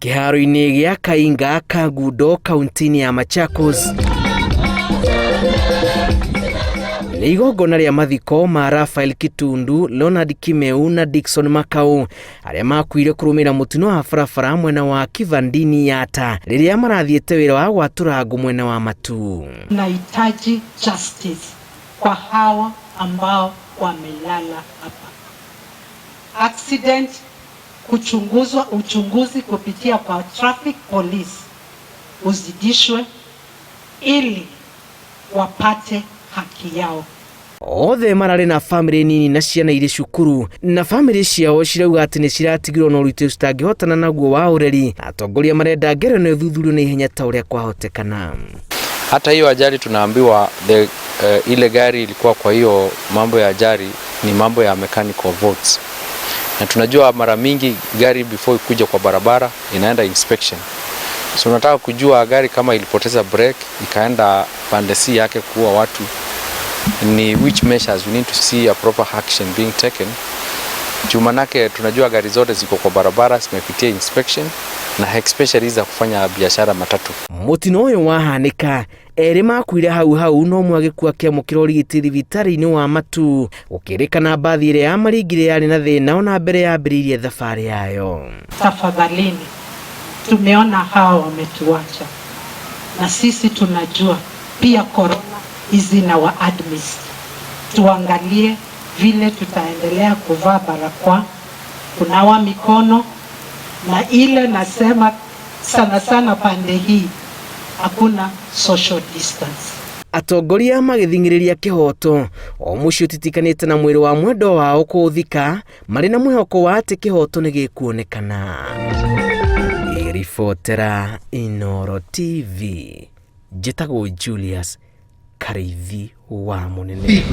Kĩharo-inĩ gĩa Kainga Kangundo kaunti-inĩ ya Machakos nĩ igongona rĩa mathiko ma Raphael Kitundu, Leonard Kimeu na Dickson Makau arĩa makuire kũrũmĩrĩra mũtino wa barabara mwena wa Kivandini Yatta rĩrĩa marathiĩte wĩra wa gwatũra ngũ mwena wa Matuu. Tunahitaji justice kwa hawa ambao wamelala hapa. Accident kuchunguzwa, uchunguzi kupitia kwa traffic police uzidishwe ili wapate haki yao. Othe mararĩ na bamĩrĩ nini na ciana irĩ cukuru na bamĩrĩ ciao cirauga atĩ nĩ ciratigirwo na ũritũ citangĩhotana naguo wa ũreri. Atongoria marenda ngerano ĩthuthurio na ihenya ta ũrĩa kwahotekana. Hata hiyo ajali tunaambiwa ile gari ilikuwa kwa hiyo mambo ya ajali ni mambo ya mechanical faults. Na tunajua mara mingi gari before ikuja kwa barabara inaenda inspection. So unataka kujua gari kama ilipoteza brake ikaenda pande C yake kuua watu, ni which measures we need to see a proper action being taken. Juu manake tunajua gari zote ziko kwa barabara zimepitia inspection na especially za kufanya biashara matatu. Mũtino ũyũ wahanĩka erĩ makuire hau hau no ũmwe agĩkua akĩamũkĩra ũrigiti thibitarĩ-inĩ wa Matuu. Gũkĩrĩkana mbathi ĩrĩa yamaringire yarĩ na thĩna ona mbere yambĩrĩirie thabarĩ yayo. Tafadhalini, tumeona hawa wametuacha na sisi tunajua pia corona is in our midst. Tuangalie vile tutaendelea kuvaa barakoa, kunawa mikono, na ile nasema sana sana pande hii hakuna social distance. Atongoria magĩthing'ĩrĩria kĩhoto o mũciĩ ũtitikanĩte na mwĩrĩ wa mwendwa wao kũũthika marĩ na mwĩhoko wa atĩ kĩhoto nĩ gĩkuonekana. Ribotera Inooro TV, njĩtagwo Julius Karĩithi wa Mũnene.